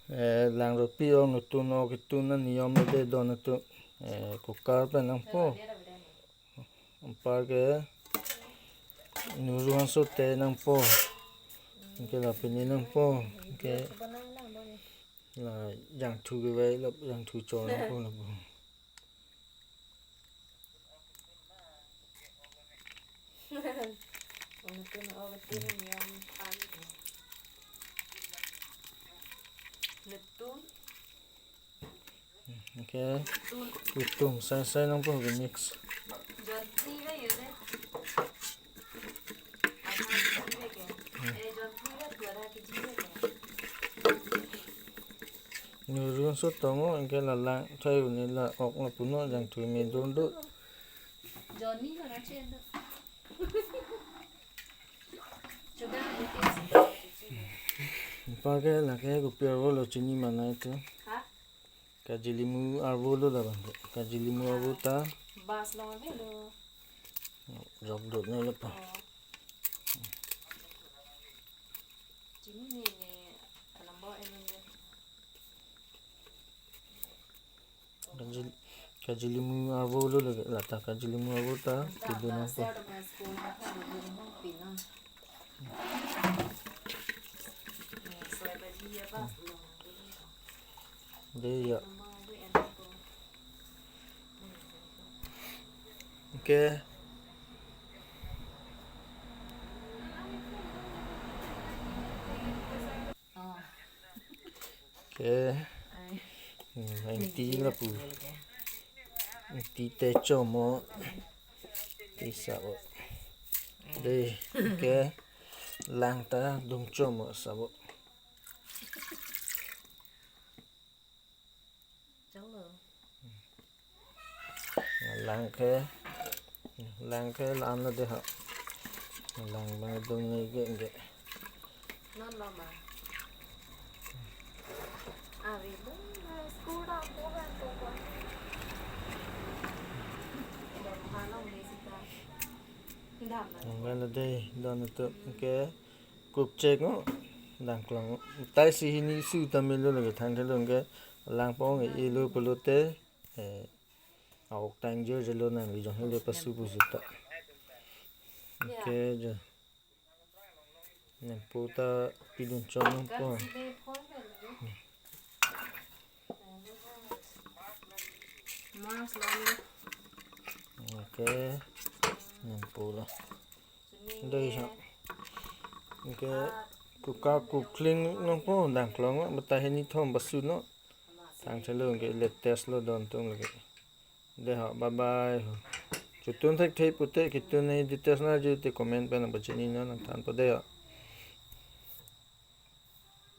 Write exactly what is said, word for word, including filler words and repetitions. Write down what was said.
Eh, langrupi ong nutun ok itun aniyom lo de don atum. Eh, cooker pen nangpo. Anparke nuru hanso te nangpo. Anke la pini nangpo. Anke la jangthu kevai la jangthu chor nangpo lapu. Ong nutun ok itun aniyom an. Nutun. Anke nutun sai sai nangpo ke mix. Jon phli ve yo de. Adha kg ve ke. Eh, jon phli ve tu adha kg ve ke. Nuru hanso tong o, anke la lang thai uni la ok lapu non jangthu me don do. Johnny lo na chen do. Sugar ni ke. Anparke lake kopi arvo lo chini manai te. Ha? Kajilimu arvo lo labang. Kajilimu arvo ta. Bas lo ave lo. Jok dot ne lo pa. Oh. Chini ni ni kalamba enu ni. Kajil-, kajilimu arvo lo lake, lata kajilimu arvo ta, anta kedo bas nangpo. Ser dong school ha kha dong dong pin non. Eh, soy bhaji ya bas lo. De ya. Mama de en ko. Anke. Oh. Anke. Ai. Hmm, ingti lapu. Ingti te chomo. Ingti sabo. De, anke. Lang ta dum chomo sabo. Chalo. Lang ke, lang ke la-an lo de ha. Lang bang dum ni ke ke. Non lo ma. Ave lo ma school dam po kan po po. Dam ha long ni sita. Dam na. Ang lo de, don atum ke. Kup chek ngo, dangklong ngo. Tai si hini su ta me lo lake thangthelo ke langpong e-e lo pulote, eh, aok tang jo jelo nang lijong helo pasu pusu ta. Anke jo. Nempo ta pidun chong nempo. Mas lami. Anke nempo lo. Dei sa. Anke kuka kukling nangpo dangklong bata hini thom pasu non. Thangthelo anke latest lo don atum lake. De ho, bye bye ho. Chotun thekthek pute kitun ne details nangji te comment pen nang pachini non nangthanpo de ho.